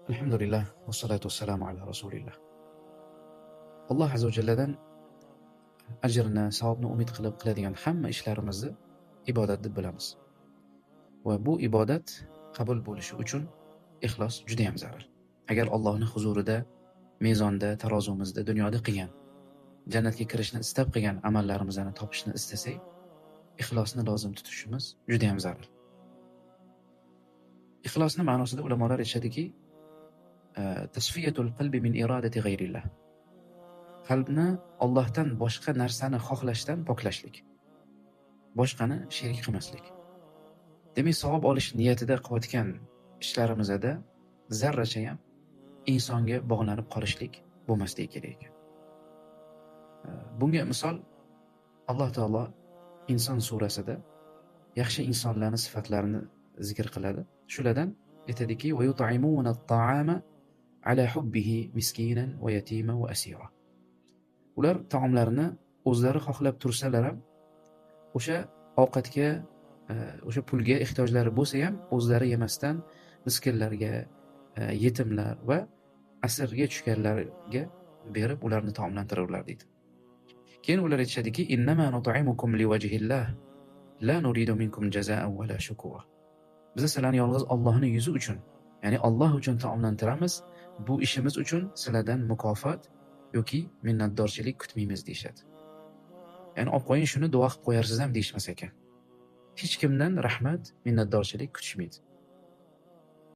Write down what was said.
Alhamdulillah, vassalatu vassalamu ala rasulillah. Alloh azza va jalladan ajrni, savobni umid qilib qiladigan hamma ishlarimizni ibodat deb bilamiz. Va bu ibodat qabul bo'lishi uchun ixlos juda ham zarur. Agar Allohning huzurida, mezonda, tarozumizda dunyoda qilgan, jannatga kirishni istab qilgan amallarimizni topishni istasak, ixlosni lozim tutishimiz juda ham zarur. Ixlosning ma'nosida ulamolar aytishadiki, tasfiyatul qalbi min irodati g'ayrillah. Qalbni Allohdan boshqa narsani xohlashdan poklashlik. Boshqani sherik qilmaslik. Demak, savob olish niyatida qilayotgan ishlarimizda zarracha ham insonga bog'lanib qolishlik bo'lmasligi kerak ekan. Bunga misol Alloh taolo Inson surasida yaxshi insonlarning sifatlarini zikr qiladi. Shulardan aytadiki: "Va yut'imuna at-ta'ama ala hubbihi miskinan va yatiman va asira." Ular taomlarini o'zlari xohlab tursalar ham o'sha ovqatga, o'sha pulga ehtiyojlari bo'lsa ham o'zlari yemasdan miskinlarga, yetimlar va asirga tushganlarga berib ularni taomlantirarlar deydi. Keyin ular aytishadiki: "Innama nut'imukum liwajhillah la nuridu minkum jazaan va la shukura." Biz sizlarni yolg'iz Allohning yuzi uchun, ya'ni Alloh uchun taomlantiramiz. Bu ishimiz uchun sizlardan mukofot yoki minnatdorchilik kutmaymiz deyishadi. Ya'ni olib qo'ying shuni, duo qilib qo'yarsiz ham deyishmas ekan. Hech kimdan rahmat, minnatdorchilik kutishmaydi.